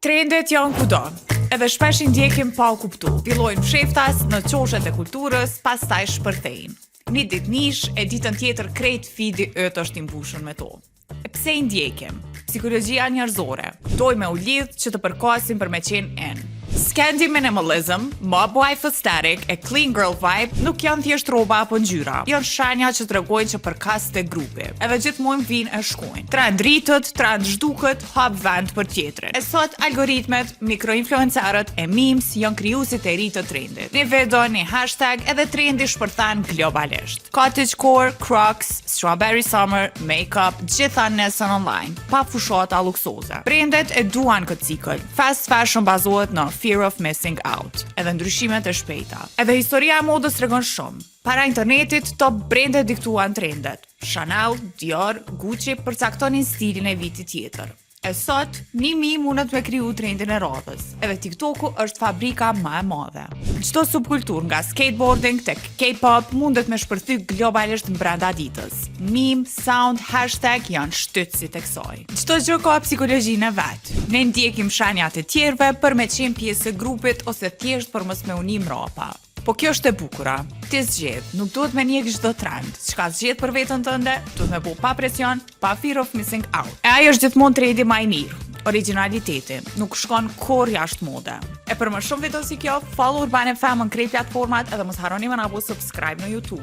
Trendet janë kudo. Edhe shpesh i ndjekim pa u kuptu. Fillojnë fsheftas në qoshet e kulturës, pastaj shpërthejnë. Një ditë nish, e ditën tjetër krejt feedi yt është i mbushur me to. E pse i ndjekim? Psikologjia njerëzore. Doj me u lidh që të përkasim për me qenë in. Scandi minimalism, mob wife aesthetic e clean girl vibe nuk janë thjesht rroba apo ngjyra. Janë shenja që tregojnë që përkas te grupi. Edhe gjithmonë vinë e shkojnë. Trend rritet, trend zhduket, hap vend për tjetrin. E sot algoritmet, mikroinfluencerët e memes janë krijuesit e ri të trendit. Një video, një hashtag edhe trendi shpërthen globalisht. Cottagecore, Crocs, Strawberry Summer, Makeup, gjitha nisën online, pa fushata luksoze. Brendet e duan këtë cikël. Fast fashion bazohet në fear of missing out, edhe ndryshimet e shpejta. Edhe historia e modës tregon shumë. Para internetit, top brendet diktuan trendet. Chanel, Dior, Gucci përcaktonin stilin e vitit tjetër. E sot, një meme mundet me kriju trendin e radhës. Edhe TikToku është fabrika ma e madhe. Çdo subkultur nga skateboarding tek K-pop mundet me shpërthy globalisht brenda ditës. Meme, sound, hashtag janë shtytësit e kësaj. Çdo gjë ka psikologjinë e vet. Ne ndjekim shenjat e tjerëve për me qenë pjesë e grupit ose thjesht për mos me u ni mrapa. Po kjo është e bukura. Ti zgjedh, nuk duhet me ndjek çdo trend. Çka zgjedh për veten tënde, duhet me bo pa presion, pa fear of missing out. E ai është gjithmonë trendi më i mirë. Originaliteti, nuk shkon kurr jashtë mode. E për më shumë video si kjo, follow Urban FM në krejt platformat edhe mos harroni me na bo subscribe në YouTube.